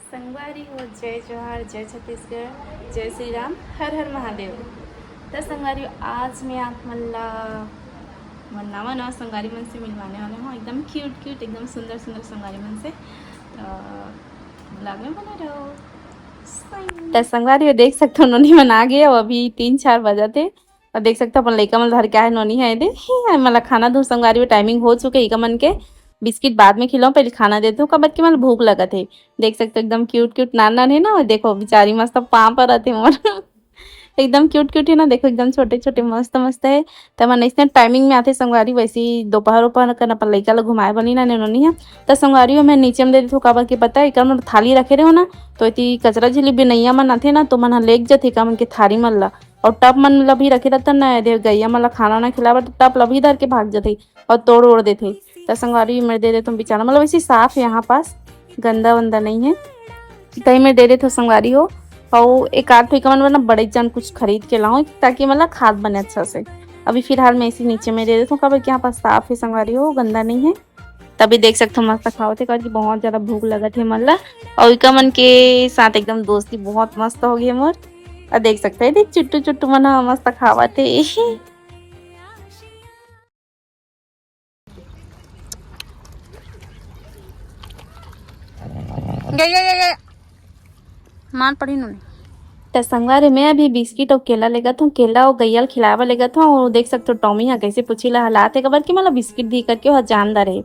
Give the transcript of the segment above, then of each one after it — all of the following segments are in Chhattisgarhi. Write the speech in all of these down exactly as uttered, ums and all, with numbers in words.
संगवारी हो, जय जोहार, जय छत्तीसगढ़, जय श्री राम, हर हर महादेव। त संगवारी हो, आज मैं आप मन ला मन नवा नवा संगवारी मन से मिलवाने वाले हूँ, एकदम क्यूट क्यूट, एकदम सुंदर सुंदर संगवारी मन से। त ब्लॉग में बने रहो। त संगवारी हो, देख सकते हो, नोनी मन आ गए। अब अभी तीन चार बजा थे। और देख सकते हो, अपन लइका मन धर के आए, नोनी है दे। ही है, मतलब खाना दो संगवारी हो, टाइमिंग हो चुके। इका मन के बिस्किट बाद में खिलाऊं, पहले खाना देते हो, काबर कि मतलब भूख लगत है। देख सकते हो, एकदम क्यूट क्यूट नान नान है ना। और देखो, बेचारी मस्त पाँव पर रहते मोर। एकदम क्यूट क्यूट है ना, देखो, एकदम छोटे छोटे, मस्त मस्त है। त मन इसने टाइमिंग में आते संगवारी, वैसे ही दोपहर, दोपहर कर अपन लइका ला घुमाए बनी ना, नोनी है। त संगवारी हो, मैं नीचे में दे देथो, काबर कि पता है, एकर मन थाली रखे रहो ना, तो इति कचरा झिली बिनैया मन आथे ना, तो मन ह लेग जथे का मन के थारी मन ला, और टब मन ला भी रखे रहता ना, दे गैया मन ला खाना ना खिलाबर, तो टब ला भी धर के भाग जथे और तोड़ ओड़ देथे। त संगवारी में दे देथो बिचारा, मतलब वैसे साफ है यहाँ पास, गंदा वंदा नहीं है। तही में दे देथो संगवारी हो। और एक आध ठो इका मन बर ना बड़े जन कुछ खरीद के लाऊं, ताकि मतलब खाद बने अच्छा से। अभी फिलहाल मैं इसी नीचे में दे देथो, काबर कि यहाँ पास साफ है संगवारी हो, गंदा नहीं है। तभी देख सकते हो, मस्त खावत हे, काबर कि बहुत ज्यादा भूख लगत हे मन ला। और इका मन के साथ एकदम दोस्ती बहुत मस्त हो गई मोर। और देख सकते हैं, देख, चुट्टू चुट्टू मन ह मस्त खावत हे। गया, गया, गया। मार पड़ी नोनी। त संगवारी, मैं अभी बिस्किट अउ केला लेगत हूँ, केला अउ गैया ल खिलाए बर लेगत हूँ। अउ देख सकथो, टॉमी ह कैसे पूछी ला हलात हे, काबर कि मतलब बिस्किट दी करके ओह जान डरे।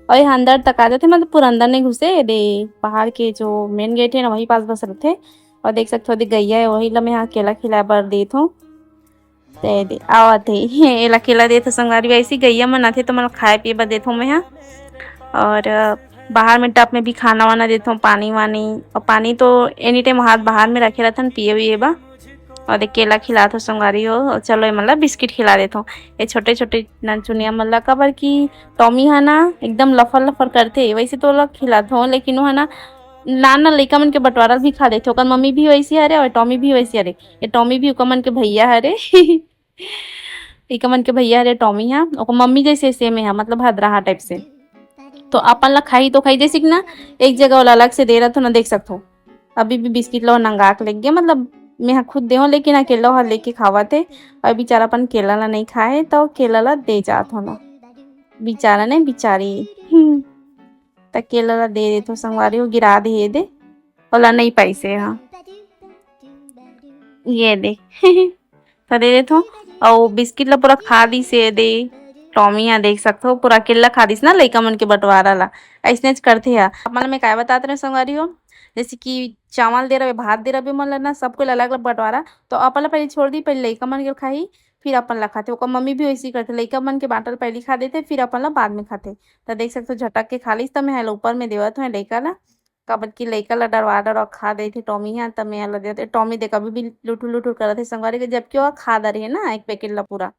अउ ये अंदर तक आ जाथे, मतलब पूरा अंदर नहीं घुसे दे, बाहर के जो मेन गेट है ना, वही पास बस रथे। अउ देख सकथो, दे गैया है, वही ला मैं हा केला खिलाए बर देत हूँ। दे दे, आवत हे। एला केला देत हो संगवारी, ऐसी गैया मन आथे तो मन खाए पिए बर देथों मैं हा। और, अ, बाहर में टब में भी खाना वाना देथों, पानी वानी। और पानी तो एनी टाइम हाथ बाहर में रखे रहथन पिए विए बर। और देख, केला खिलात हो संगवारी हो। और चलो, ये मन ला बिस्किट खिला देथों, ये छोटे छोटे ननचुनिया मन ला, काबर कि टॉमी है ना, एकदम लफर लफर करथे। वैसे तो ओला खिलाथों, लेकिन वो है ना, नान नान लइका मन के बंटवारा भी खा लेथे। ओकर मम्मी भी वैसी हरे और टॉमी भी वैसी हरे। ये टॉमी भी ओकर मन के भैया हरे। इका मन के भैया हरे टॉमी हा, ओकर मम्मी जैसे सेम है, मतलब हदराहा टाइप से। तो अपन ला खाही तो खाही, जैसे कि ना, एक जगह वाला अलग से दे रहा था ना, देख सकथो। अभी भी बिस्किट ला नंगा के लेके, मतलब मैं हा खुद दे हूँ, लेकिन अकेला हा लेके खावत हे। और बेचारा अपन केला ला नहीं खाए, तो केला ला दे जात हो ना, बेचारा ने, बेचारी। हम्म। त केला ला दे देथो संगवारी हो, गिरा दे, ये दे, ओला नहीं पाइसे हा। ये दे। त दे देथो। अउ बिस्किट ला पूरा खा दिस, ये दे। टॉमी हा देख सकथो, पूरा केला खा दिस ना, लइका मन के बंटवारा ला। अइसनेच करथे हा। अपन मैं काय बतात रहे संगवारी हो, जैसे कि चावल दे रहे, भात दे रहे, मन ला ना, सब कोई ला अलग अलग बंटवारा। तो अपन ला पहले छोड़ दी, पहले लइका मन के खाही, फिर अपन ला खाथे। ओकर मम्मी भी वैसे ही करथे, लइका मन के बांटल पहले खा देथे, फिर अपन ला बाद में खाथे। त देख सकथो, झटक के खा लिस, त मैं हा ऊपर में देवत हूँ लइका ला, काबर कि लइका ला डरवा डरवा खा देथे टॉमी हा, त मैं हा ला देवत। टॉमी देख, अभी भी लुटुर लुटुर करत हे संगवारी के, जबकि वो खा डरे हे ना एक पैकेट ला पूरा।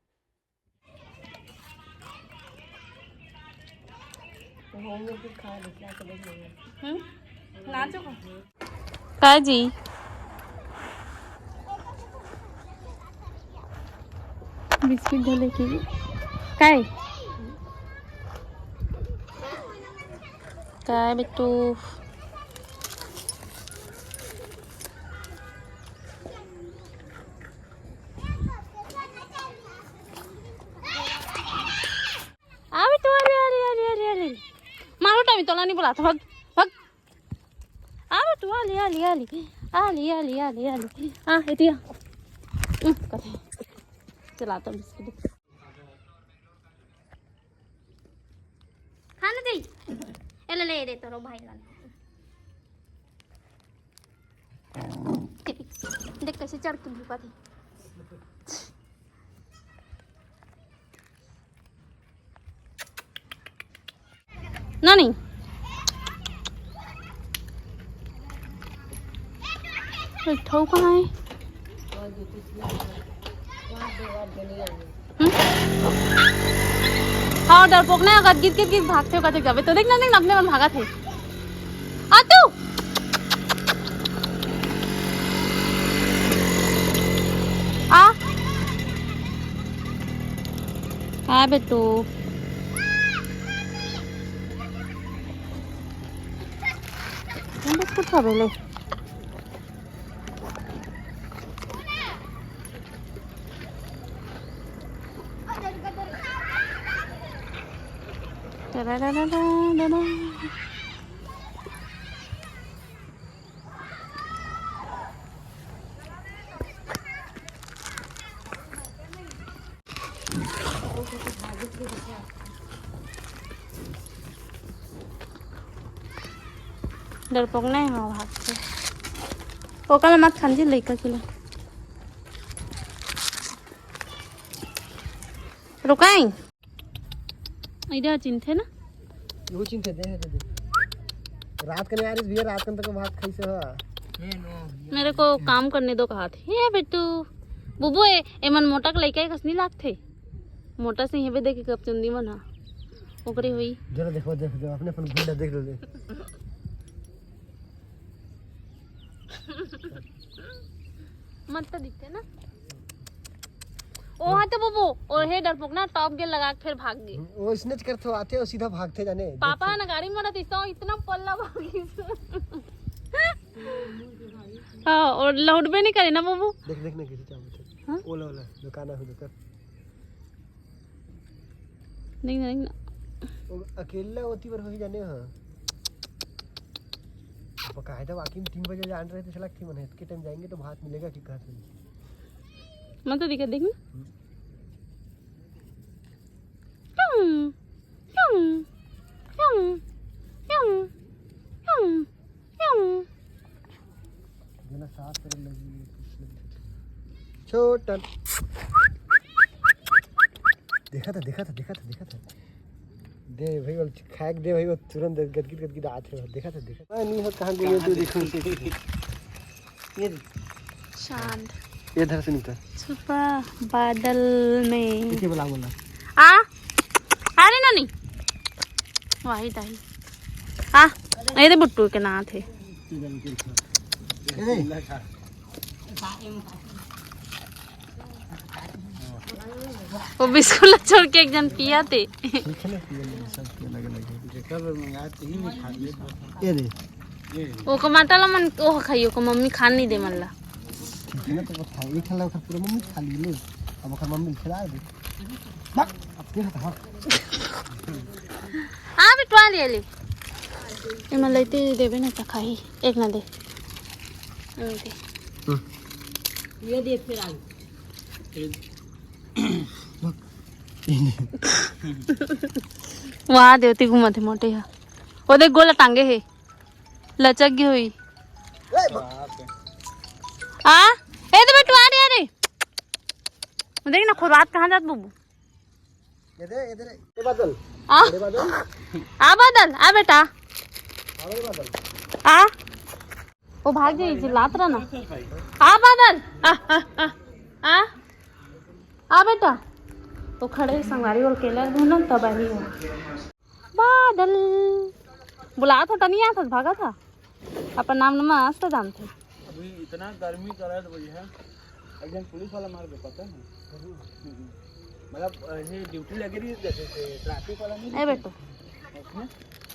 हम्म? नाचो का? का जी? बिस्किट धो लेके। काय? काय बेटू? आ बेटू, अरे, अरे, अरे, अरे, अरे। मारो टॉमी, तोला नहीं बुलाता, भाग, भाग। आ बेटू, आ ले, आ ले, आ ले। आ ले, आ ले, आ ले, आ ले। आ, एतिया। उम, कथे। चला तो बिस्किट। खाना दे। ए ले, ले, दे तोरो भाई ला। देख कैसे चढ़ के भूखा थी। ना नहीं। एक ठो कहाँ है? हम्म? हाँ, डरपोक ना, अगर गिर, गिर, गिर भागते हो, कहते जावे। तो देख ना, देख ना, अपने मन भागत है। आ तू। आ। आ बेटू। बिस्कुट खाबे ले। डरपोक नहीं हो भागथे। ओकला मत खान जी, लइका के ला। रुकाई। इधर चिंथे ना। यहू चिंथे दे, दे, दे। रात कने आ रही भैया, रात कन तक भात खाई से हा। मेरे को काम करने दो कहा थे। ये बेटू, बुबू ए, एमन मोटा के लइका कस नहीं लागथे। मोटा से हेबे देखे कब चुंदी मन हा। ओकरे होई। जरा देखो, देखो, देखो, अपने अपन भूल देख लो, देख। मत तो दिखते ना। ओ हा तो बुबू, ओ हे डरपोक ना, टॉप गियर लगा के फिर भाग गे। वो इसने करथे, आथे और सीधा भागथे जाने। पापा ना गाड़ी में रहती तो इतना पल्ला भागी। हाँ, और लौटबे नहीं करे ना बुबू। देख, देख ना कैसे चाहते। हाँ? ओला, ओला, दुकान है उधर। नहीं, नहीं ना। वो अकेला होती पर होही जाने, हाँ। अब कहा था, वाकई में तीन बजे जान रहे थे, चला कि मन है, इतने टाइम जाएंगे तो भात मिलेगा कि कहाँ से? मैं तो दिखा, देख ना। हम्म। प्यूं, प्यूं, प्यूं, प्यूं, प्यूं। जेला साफ करे लगी, छोटन। देखा था, देखा था, देखा था, देखा था। दे भाई, वो खाए के दे भाई, वो तुरंत गदगिद, गदगिद आत है, देखा था, देखा था। हाँ, नहीं हो, कहाँ घूमे तू, देखो। ये दे। चांद। ये धर सुनीता। छुपा बादल में। ये बोला, बोला। आ? अरे नानी। वाही ताही। आ? ये दे बुट्टू के ना थे। ये दे। वो बिस्कुट ला छोड़ के एक जन पिया थे। ठीक है ना, पिया ले, सब पिया लगे लगे। जेकर बर मंगाए ते ही नहीं खा लिए। ये दे। ओकर माता ला मन, ओह खाई, ओकर मम्मी खान नहीं दे मन ला। ठीक है ना, तो खा, एक खा ला, ओकर पूरा मम्मी खा ली ले। अब ओकर मम्मी खिला दे। बक, अब तेरा था। आ, बिटवा ले ले। एमा लइते देबे ना, त खाही। एक ना दे। एमा दे। हम्म। ये दे, फिर आ। वाह, देवती घूमत हे मोटे ह। ओ देख, गोला टांगे हे, लचक गे होई। आ, ए तो बेटू, आ रे, आ रे। देख ना, खुरात कहाँ जात बुबू? ये दे, ये दे रे। ये बादल। आ, अरे बादल। आ बादल, आ बेटा। अरे बादल। आ। वो भाग जाई, चिल्लात रहा ना। आ बादल, आ, आ, आ, आ, आ बेटा। वो खड़े संगवारी बोल के लग ना, तब आई हो। बादल बुलात था, नहीं आता, भागा था। अपन नाम न मस्त जानथे। अभी इतना गर्मी करत भैया, एक जन पुलिस वाला मार के पता है? मतलब, ये ड्यूटी लगे रही जैसे ट्रैफिक वाला नहीं ए बेटो।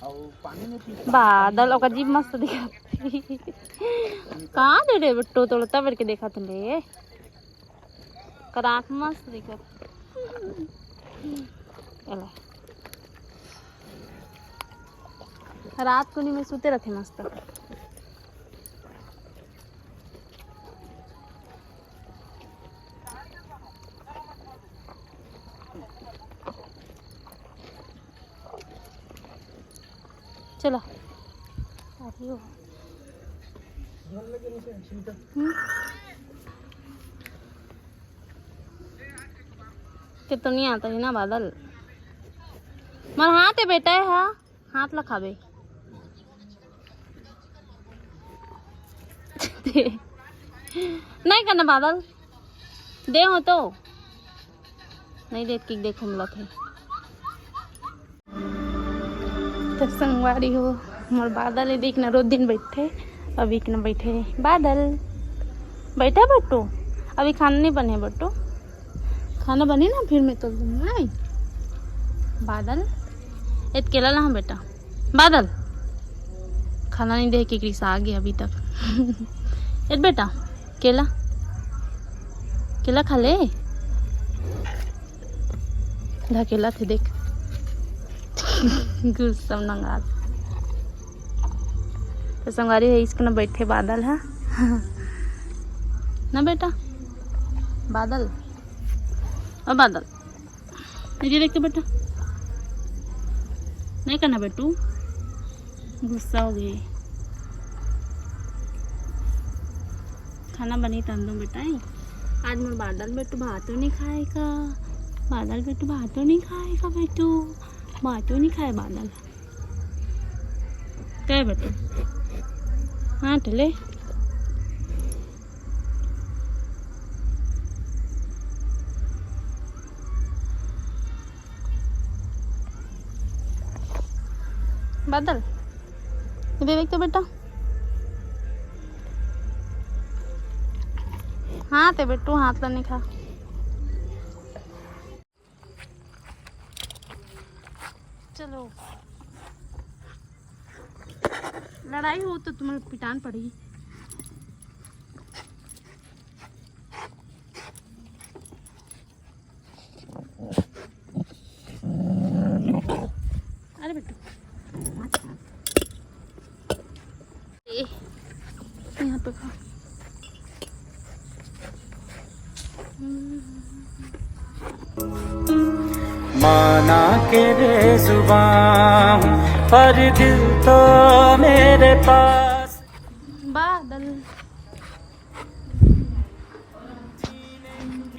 और पानी में पी बादल ओकर जीभ मस्त दिखत। कहाँ दे रे बेटो, तोड़ता बेर के देखत ले। कर आँख मस्त दिखत। एला। रात को नहीं में सुते रथे मस्त। चलो। हम्म। कितनी आता है ना बादल। मर हाथ है बेटा है, हाँ, हाथ ला खाबे। नहीं करना बादल, दे हो तो। नहीं देत कि देखो मिलत है। तो संगवारी हो, मोर बादल है, देख ना, रोज दिन बैठे, अभी के ना बैठे। बादल, बैठा बट्टू, अभी खाना नहीं बने बट्टू, खाना बने ना, फिर मैं तोल दूंगी, नहीं? बादल, एत केला ला बेटा, बादल। खाना नहीं दे के रिसा गे अभी तक। ए बेटा, केला, केला खा ले। ढकेला थे देख। गुस्सा नंगा। तो संगवारी है, इसको ना बैठे बादल है। ना बेटा, बादल, ओ बादल, ये देख तो बेटा, नहीं करना बेटू, गुस्सा हो गई। खाना बनी तन दो बेटा। आज मोर बादल बेटू भातो नहीं खाएगा, बादल बेटू भातो नहीं खाएगा बेटू, भातो नहीं खाए बादल। क्या है बेटू? हाँ टले। बादल, इधर देख तो बेटा। हाँ ते बेटू, हाथ ला नहीं खा। चलो, लड़ाई हो तो तुम्हें पिटान पड़ी। अरे बेटू, ए, यहाँ पे खा। माना के बेजुबां हूँ, पर दिल तो मेरे पास। बादल।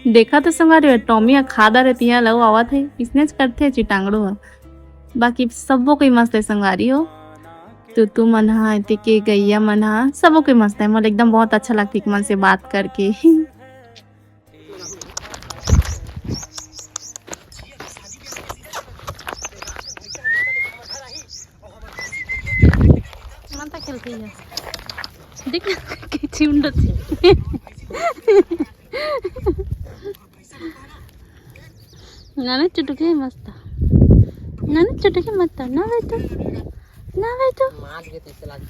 देखा तो संगवारी हो, टॉमी ह खा डारे, तिहा लऊ आवत हे, इसनेच करथे चिटांगड़ू ह। बाकी सबो कोई मस्त हे संगवारी हो, तू तू मन ह, एती के गैया मन ह, सबो कोई मस्त हे। मोला एकदम बहुत अच्छा लगथे एमन से बात करके। माता खेलती है। देख ना, कैसे उंडत है। नाना चुटुके मस्त। नाना चुटुके मत ना बेटू। ना बेटू। मार के तैसे लाग।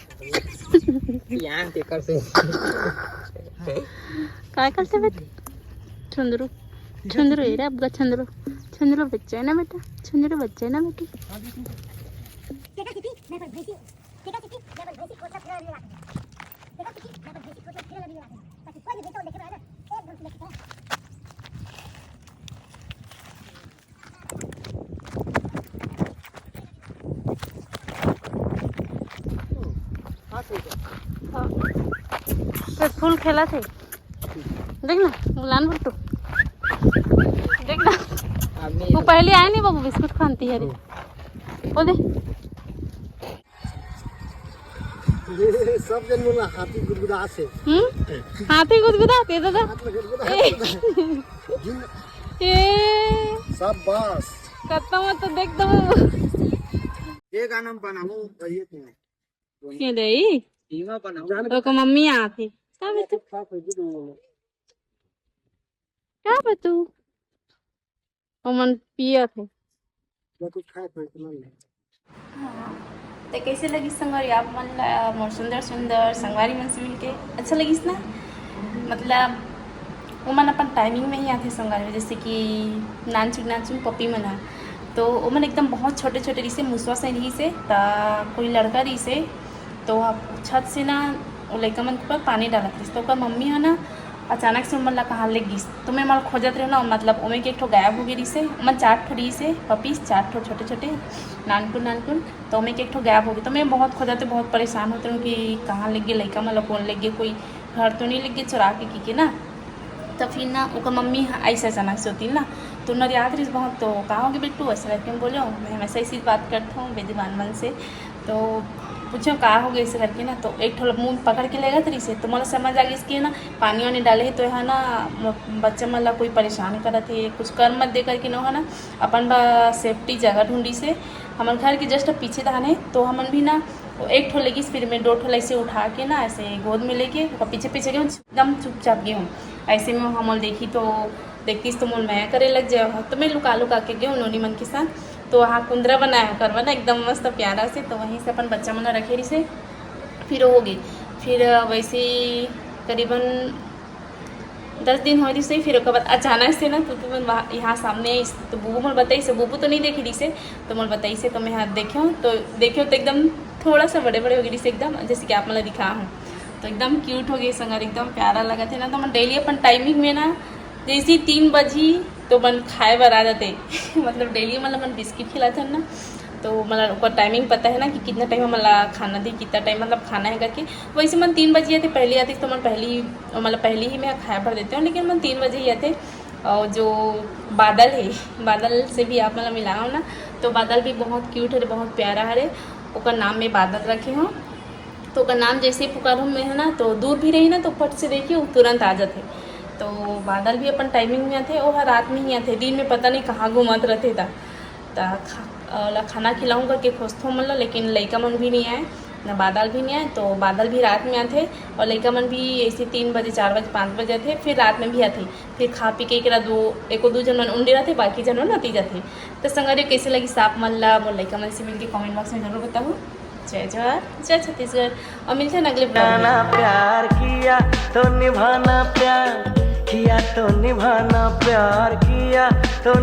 यहाँ के कर से। काय करते बेटा? छुंदरू। छुंदरू, ये रे आपका छुंदरू। छुंदरू बच्चा है ना बेटा? छुंदरू बच्चा है ना बेटा? हाँ। तो फूल खेला थे। देख ना, गुलान भुट्टो। देख ना। वो पहले आए नहीं, वो बिस्कुट खानती है रे। वो दे। ये सब जन बोला हाथी गुदगुदा से। हम्म? हाथी गुदगुदा, ये दादा। हाथ में गुदगुदा, ए। हाथ में। जिन ए। सब बस। कत्ता मत तो देख दो। ये गाना हम बनाऊं, ये तुम्हें। ये दे ई। धीमा बनाओ। ओकर मम्मी आत हे। का बे तू? का बे तू? ओमन पियत हे। हाँ। तो कैसे लगिस संगवारी आप मन ला मोर सुंदर सुंदर संगवारी मन से मिलके? अच्छा लगिस ना? मतलब ओमन अपन टाइमिंग में ही आथे संगवारी, जैसे कि नानचुन नानचुन पपी मन ह, तो ओमन एकदम बहुत छोटे छोटे रहिसे, मुसवा से रहिसे, त कोई लड़का रहिसे, तो छत से ना वो लइका मन के ऊपर पानी डालत रहिस, तो ओकर मम्मी ह ना अचानक से ओमन ला कहाँ ले गिस, तो मैं मन खोजत रहे ना, मतलब ओमे के एक ठो गायब हो गे रहिसे, ओमन चार ठो रहिसे पपीस, चार ठो छोटे छोटे नानकुन नानकुन, तो ओमे के एक ठो गायब हो गे, तो मैं बहुत खोजत रहे, बहुत परेशान होत रहे कि कहाँ ले गे लइका मन ला, कौन ले गे, कोई घर तो नहीं ले गे चुरा के, की के ना। तो फिर ना ओकर मम्मी ह-, ऐसे अचानक से होती ना, तो नरियात रहिस बहुत, तो का हो गे बेटू, ऐसे करके हम बोले, मैं हमेशा ऐसी बात करता हूँ बेजुबान मन से, तो पूछो का हो गे ऐसे करके ना, तो एक ठो मुंह पकड़ के लेगत रहिसे, तो मोला समझ आ गिस कि ना पानी वानी डाले हे, तो है ना म-, बच्चा मन ला कोई परेशान करत हे, कुछ कर मत दे करके ना, है ना अपन बा सेफ्टी जगह ढूंढिसे। हमर घर के जस्ट पीछे धान है, तो हमन भी ना एक ठो लेगिस, फिर मैं दो ठो ऐसे उठा के ना ऐसे गोद में लेके ओकर पीछे पीछे के एकदम चुपचाप गे हूँ। ऐसे में हमन देखी तो देखतीस तो मोर मया करे लग जाए, तो मैं लुका लुका के गे हूँ नोनी मन के साथ। तो वहाँ कुंदरा बनाए ओकर बर ना एकदम मस्त प्यारा से, तो वहीं से अपन बच्चा मन रखे रहिसे। फिर होगे, फिर वैसे ही करीबन दस दिन हो रहिस हे, फिर ओकर बाद अचानक से ना, तो तुमन वहाँ, यहाँ सामने आइस, तो बुबू मोला बताइस हे, बुबू तो नहीं देखे रहिस हे, तो मोला बताइस हे, तो मैं हा देखेंव, तो देखेंव तो एकदम थोड़ा सा बड़े बड़े हो गे रहिस हे एकदम, जैसे कि आप मन ला दिखा हूँ। तो एकदम क्यूट हो गे संगवारी, एकदम प्यारा लगत हे ना। तो मैं डेली अपन टाइमिंग में ना, जैसे ही तीन बजही तो मन खाए बर आ जाथे मतलब डेली मतलब मन बिस्किट खिलाथन ना, तो मतलब ओकर टाइमिंग पता है ना कि कितना टाइम हमन ला खाना दी, कितना टाइम मतलब खाना है करके। वैसे मन तीन बजे आथे, पहले आथे तो मन पहली, मतलब पहली ही मैं खाए भर देते हूँ, लेकिन मन तीन बजे ही आथे। और जो बादल है, बादल से भी आप मतलब मिलाओ ना, तो बादल भी बहुत क्यूट है, बहुत प्यारा है। ओकर नाम मैं बादल रखे हूँ। तो ओकर नाम जैसे ही पुकारहूँ मैं है ना, तो दूर भी रही ना, तो फट से देखिए वो तुरंत आ जाथे। तो बादल भी अपन टाइमिंग में आथे, वो हर रात में ही आथे, दिन में पता नहीं कहाँ घूमत रहथे। ता ता खा, ओला खाना खिलाऊँ करके खोजथों मन ला, लेकिन लइका मन भी नहीं आए, ना बादल भी नहीं आए। तो बादल भी रात में आथे और लइका मन भी ऐसे तीन बजे, चार बजे, पाँच बजे आथे, फिर रात में भी आथे। फिर खा पी के एकरा दो, एको दो जन मन उंडे रहथे, बाकी जन मन अती जाथे। तो संगवारी, कैसे लगिस आप मन ला मोर लइका मन से मिलके कमेंट बॉक्स में जरूर बताहू। जय जोहार, जय छत्तीसगढ़, और मिलते हैं अगले ब्लॉग में। प्यार किया तो निभाना प्यार, किया तो निभाना प्यार, किया तो